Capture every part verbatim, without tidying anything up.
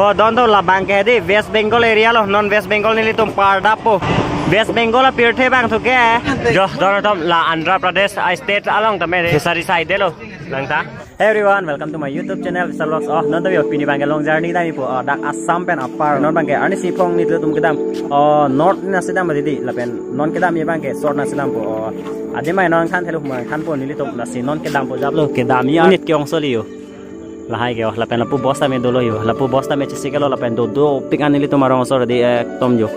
Oh, don to labang ke di West Bengal area lo, non West Bengal nelitum pardapo. West Bengal apirthe abang thu ke. Jo, don to la Andhra Pradesh state along tame di. Fishery side lo, langtha. Hey everyone, welcome to my YouTube channel, Vishal Vlogs. Oh, non to yo pini abang ke long journey tame po. Oh, dak Assam pen apar. Non abang ke arnisi phong nelitum kedam. Oh, north nasi dam di. Lapen non kedam abang ke south nasi dampo. Oh, adim mai non than thelo, mai thanpo, nelitum lasi non kedampo, japlo kedam ya. Unit ke-ong soli yo. Lahai ke, oh, lapen lapu bus tame dolo yo. Lapu bus tame chisi kalo lapen do dopik an nelitum arong asor di, eh, ekdom yo.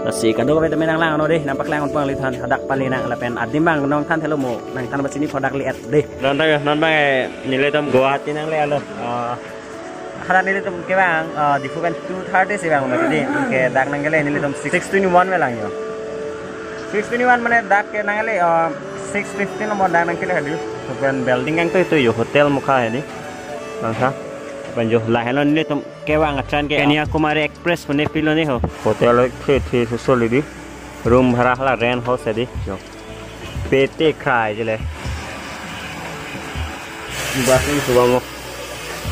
Lasi kadokave tame nanglang ano di, nangpaklang unpang li than hadak pali nang lapen adim abang non than thelo mo, nangthan bachini phodak li et di. Don to yo, non abang, eh, nelitum Guwahati nangle alo. Ah, hadak nelitum kevang, ah, Diphu pen two thirty si vang mati di. Ke dak nangkele nelitum six twenty-one me lang yo. Six twenty-one mane dak ke nangkele, ah, six fifteen lo mo dak nangkele hadi. Lapen building kangtui tui yo, Hotel Mukha hadi. Langtha. Lapen jo lahenlo nelitum kevang a-train ke Kanyakumari Express pune pilo ni ho. Hotel lo the the so soli di. Room bhara hala rent house hadi. Jo. Pete krai jele. Bus ni suba mo.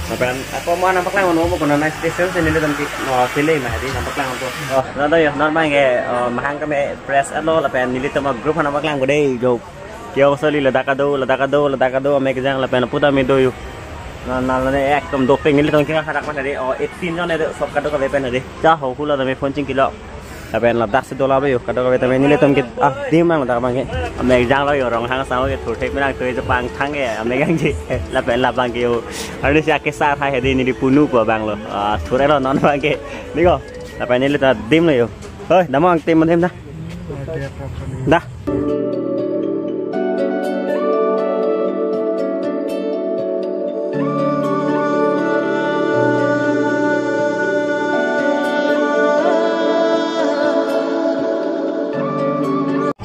Lapen ako mo nangpaklang mo mo kono na station si nelitum ke, oh, sile ma hadi nangpaklang mo. Oh, don to yo, non abang ke, oh, mahang kami press alo lapen nelitum group nangpaklang ko di jo. Ke-ong soli ladak kado, ladak kado, ladak kado, ame kejang lapen puta me do yo. Na, na, na, ne ekdom dopik nelitum ke hadak mas hadi, oh, eighteen jon hadi, sob kadokave pen hadi. Ja ho hula tame phone chingkilo. Lapen ladak si dola yo, kadokave tame nelitum ke, ah, adim abang ladak abang ke. Ame kejang lo yo, Ronghang asang ke thurthek menang tui Japan thang ke, ame kangji. Lapen labang ke yo. Arnisi akesar hai hadi neli punu po abang lo. Ah, thurelo non abang ke. Ni ko. Lapen nelitum adim lo yo. Hoi, dam-o angti mandem na. Dah.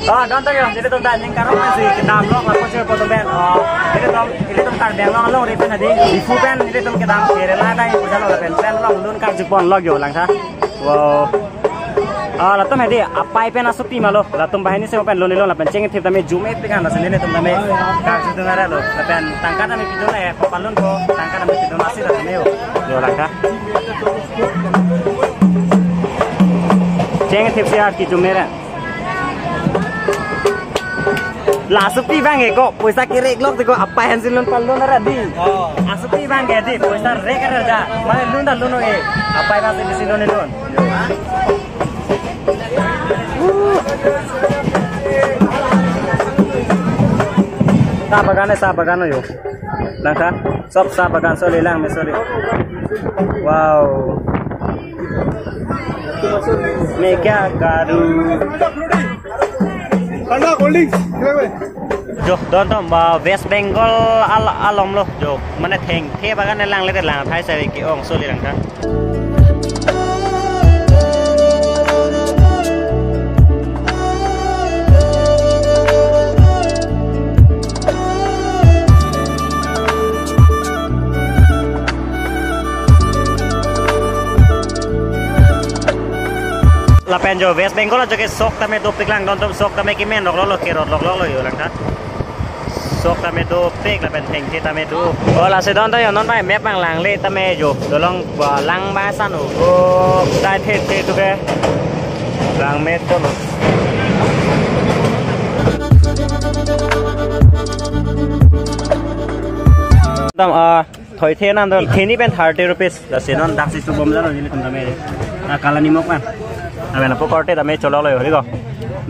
Oh, don to yo, nelitum ta ning karong si kedam lo, lapu sir poto ben. Oh, nelitum, nelitum Karbi Anglong alongri pen hadi. Diphu pen nelitum kedam Kerala ta ipu jalo lapen pen along lun karjupon lo yo langtha. Wow. Ah, latum hadi apai pen asopi ma lo. Latum banghini si pen lun-i lo lapen chengthip tame jume pikan lasi nelitum tame karjudun ara lo. Lapen tangka tame pidun, eh, kopalun ko tangka tame pidun asi tame yo. Yo langtha. Chengthip si ar kijumera. La asopi abang ke ko poisa kerek lok te ko apai aphan si lun pal lun ara di. Oh. Asopi abang ke di poisa rek ara da. Mane lun ta lun-o e. Apai aphan si bisi lun-i lun. Sa bagan, sa bagan yo. Langtha, sob sa bagan soli lang me soli. Wow. Main kya karu? Panda holdings, kira kira. Jo, don to, ah, West Bengal al-, along lo, jo. Mane thengthe bagan lang le lang thai sa ke-ong soli langtha. Lapen jo West Bengal ajo ke sok tame dopik lang, don to sok tame kemen lok lo, lo kerot lok lo yo langtha. Sok tame dopik lapen thengthe tame do. Oh, lasi don to yo non bai map abang lang le tame jo. Dolong ba lang ba san o. Oh, dai the the tu ke. Lang map to lo. Tam, ah, thoi the nan to. Theni pen thirty rupees. Lasi non dak si subom jalo nelitum tame. Ah, kala nimok man. Amen apo korte tame cholo lo yo, diko.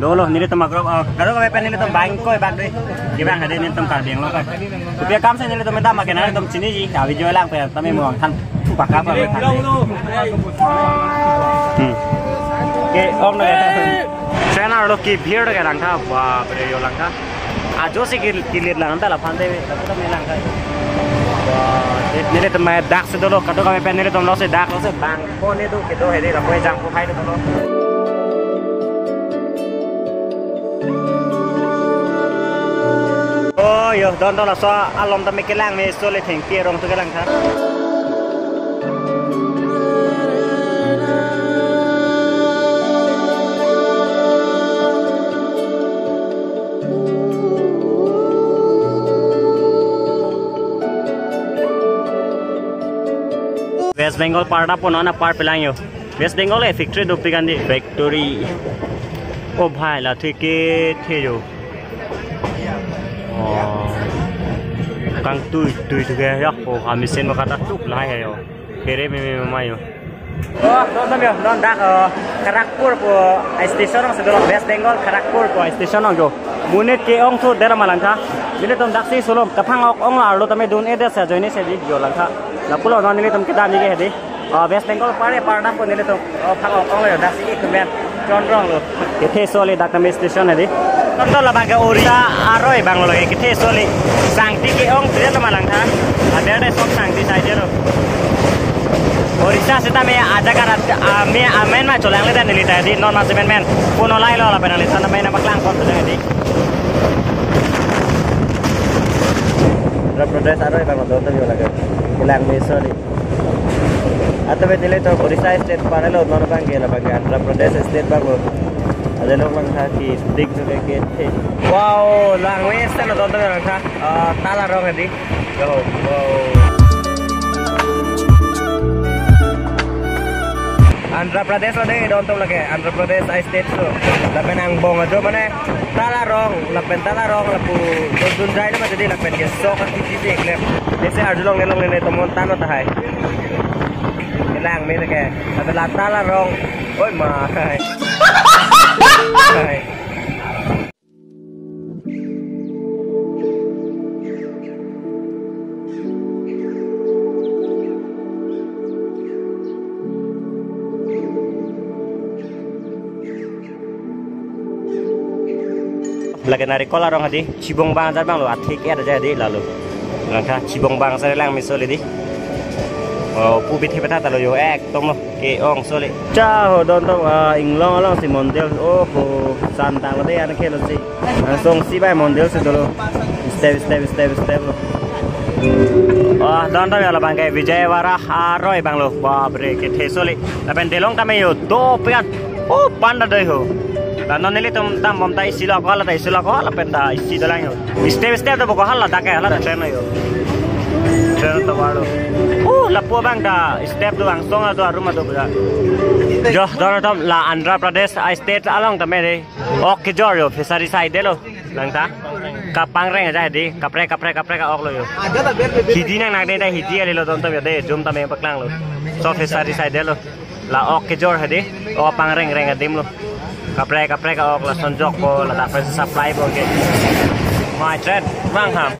Dolo nelitum agrok, ah, kadokave pen nelitum bang koi bak de. Kevang hadi nelitum Karbi Anglong ka. Rupiah kam si nelitum dam ke nelitum chiniji. Avi jo lang pen tame mo than. Baka pa than. Hmm. Ke ong na. Train arlo ki bhir ke langtha, bap re yo langtha. Ajo si ki, kilir lang ta laphan te, ta ta me lang kai. Wah, nelitum dak si dolo, kadokave pen nelitum lo si dak lo si bang. Ko ne do kedo hedi la ko jang ko khai dolo. Oh, yo, don don laso alom tame kelang me soli thengpi arong tu kelang tha. Bengal parda pon non apar pelang yo. West Bengal e factory dopik an dei. Factory. O bhai, la thik ke the yo. Oh. Kangtui tui thu ke ya. Oh, ha machine ma kata tuk lahai hai yo. Kere me me ma yo. Oh, don don yo, non dak, eh, Kharagpur pu station along si dolo, West Bengal Kharagpur pu station along yo. Monit ke-ong thu dera ma langtha. Nelitum daksi solom kaphang ok ong lo, arlo tame dun-edet si ajoine si dei yo langtha. Lapulo non nelitum kedam ni ke dei. Ah, West Bengal apar e, parda pon nelitum, oh, phang ok ong lo yo, daksi ik kemen chonrong lo. Kethe soli dak tame station dei. Tonto labang ke Orissa aroi abang lo lake kethe soli. Sangti ke-ong thu dera ma langtha. Ada ada sok sangti saja lo. Orissa seta me ada karat, ah, me amen ma cholang le dan neli ta dei, non ma semen men. Puno lai lo lapen neli ta na men paklang pon thu dei. Andhra Pradesh aroi abang lo, don yo lake. Kelang me soli. Atau betul itu Orissa state parelo, non abang ke, labang ke Andhra Pradesh state abang lo. Ada lo langtha ki dik juga ke. Wow, lang me state lo, don yo langtha. Ah, Tala Rong dei. Yo, wow. Andhra Pradesh lo dei, don tum lake. Andhra Pradesh state lo. Lapen angbong ajo mane Tala Rong, lapen Tala Rong lapu dun dun jai na mati dei, lapen ke sok aki ji dei klem. Jese arjulong nelong nene tomon tano tahai. Kelang me lake. Lapen la Tala Rong. Oi ma. Hai. Lake Narikol arong dei, chibong bang ajar abang lo, athik er ajar dei lalo. Langtha chibong bang sari lang me soli dei. Oh, pu bithe betha ta lo yo, ekdom lo, ke-ong soli. Cha ho don tum, ah, inglong along si mondir, oh ho, san tang lo dei, an khelo si. An song si bai mondir si dolo. Step, step, step, step lo. Ah, don tum yo labang ke Vijayawada aroi abang lo. Bap re, kethe soli. Lapen delong tame yo, dopik an. Oh, panda dei ho. La non nelitum dambom ta isi lo ko, la ta isi lo ko, lapen ta isi dolang yo. Step step ta boko hala dak ke hala ta train yo. Train ta varo. Oh, lapu abang ta step do angsong do arum do bra. Jo, don tum la Andhra Pradesh state along tame dei. Ok kejor yo, fishery side lo. Langtha. Kapangreng aja dei, kaprek kaprek kaprek ka-ok lo yo. Hidi nang nang dei, hidi kali lo, don tum yo dei, zoom tame paklang lo. So fishery side lo. La ok kejor dei, o pangreng reng adim lo. Kaprek kaprek ka-ok, lason jokpo, la ta fresh supply po ke. My trend, bang ham.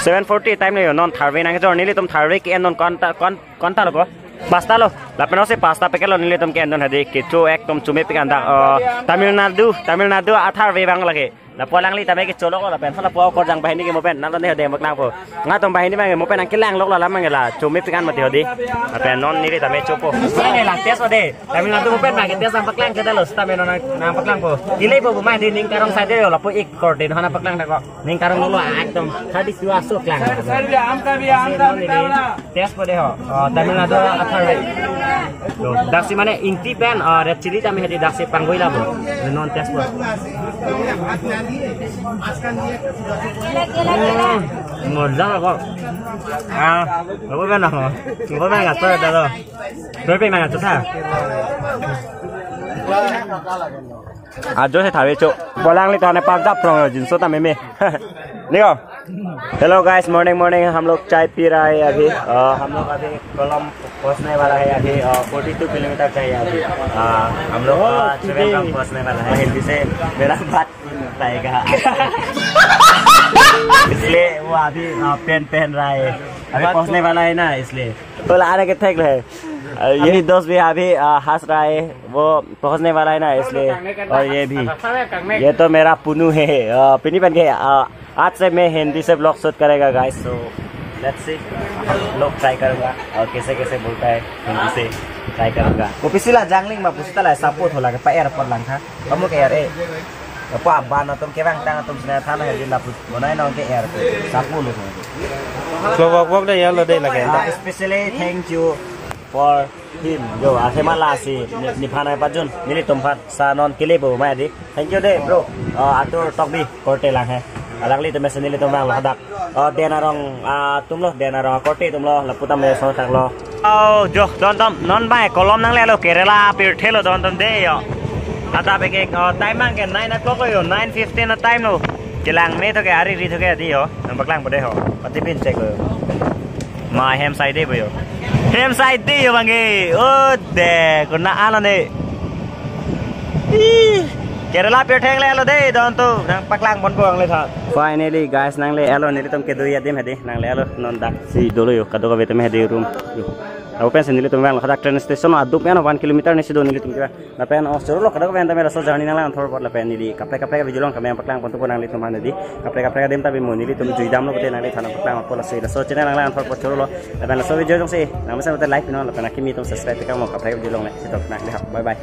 Seven forty time lo yo, non tharve nang kejor, nelitum tharve ke-en non konta, kon, konta lo ko. Pasta lo, lapen osi pasta packet lo nelitum ke-en non dei, kecho ekdom chomepik an dak, eh, Tamil Nadu, Tamil Nadu atharve abang lake. Lapu alangli tame kecho lo ko, lapen hala pu akorjang banghini ke mo pen, nalo ne dei paklang po. Nangtum banghini abang mo pen nang kelang lok la lam abang la, chomepik an mati dei. Lapen non neli tame chopo. Neli la test po dei. Tamil Nadu mo pen abang ke test nangpaklang ke dei lo, seta me non nang, nangpaklang po. Ili po bu ma dei, ning karong side lo, lapu ik kor dei, non nangpaklang dak ko. Ning karong lo, ekdom. Tadi dua so klang. Test po dei ho. Oh, Tamil Nadu atharve. To, daksi mane ingti pen, ah, red chilli tame dei, daksi panggoi la bo. Non test po. Hmm, moza ko. Ah, ko ba na ho. Ko ba na to da lo. Ko pe ma to tha. Ajo se tharve cho. Pu alangli to ne pangdap prong jinso tame me. Niko. Hello guys, morning morning, हम लोग चाय पी रहा है अभी। अ, हम लोग अभी कोलम पहुंचने वाला है अभी, अ, forty two kilometer चाहिए अभी। अ, हम लोग, अ, Trivandrum पहुंचने वाला है। हिंदी से मेरा बात नहीं पाएगा। इसलिए वो अभी, अ, pant पहन रहा है। अभी पहुंचने वाला है ना, इसलिए। Bola, आने के थक रहे। अ, ये दोस्त भी अभी, अ, हंस रहा है, वो पहुंचने वाला है ना, इसलिए। और ये भी, ये तो मेरा पुनू है, अ, pini pen ke, अ, आज से मैं हिंदी से vlog shoot करेगा guys, so let's see, vlog try करूंगा और कैसे कैसे बोलता है हिंदी से try करूंगा। Kopisi la jangling ma pusita la support hola ke pa airport langtha, kamu ke air e. Apa aban atum kevang tang atum sina thana hedi lapu bonai nong ke air sapu lo. So walk walk dei ya lo dei lake. Ah, especially thank you for him. Jo, ase mala si ni, nephan ai pajun, nelitum aphan sa non kele po ma dei. Thank you dei, bro. Ah, atur tokbi korte lang he. Alangli atum mesen nelitum vanglo hadak. Oh, Den Arong, ah, atumlo, Den Arong akorte atumlo, lapu tame son thaklo. Oh, jo, don atum, non bai, kolom nanglelo, Kerala pirthe lo don atum dei ho. Hadak peke, oh, time abang ke nine o'clock lo ho, nine fifteen a time lo. Kelang me tho ke, ari ri tho ke dei ho, nangpaklang po dei ho, pati pin check lo ho. Ma hem sai dei po ho. Hem sai dei ho abang ke, oh, de, konat alo ne. Ih, Kerala pirthe nanglelo dei, don atum, nangpaklang ponpo nangle tha. Finally, guys, nanglelo, nelitum kedui adim hedi, nanglelo, non daksi dolo ho, kadokave atum hedi room. Ho. Lapu pensi nelitum vanglo hadak train station, aduk ya, one kilometer ni si do nelitum kira. Lapen, oh, chorolo, kadokave atum laso journey nanglang thor apot lapen neli kaprek kaprek video along kami nangpaklang ponpo nanglitum aphan hedi. Kaprek kaprek adim ta bimo nelitum jui damlo pute nangli than nangpaklang apot laso, laso channel nanglang thor apot chorolo. Lapen laso video jongsi nang mesen pute like pinon lapen akimi atum subscribe pekang mo kaprek video along le. Sitok nang dei hap. Bye bye.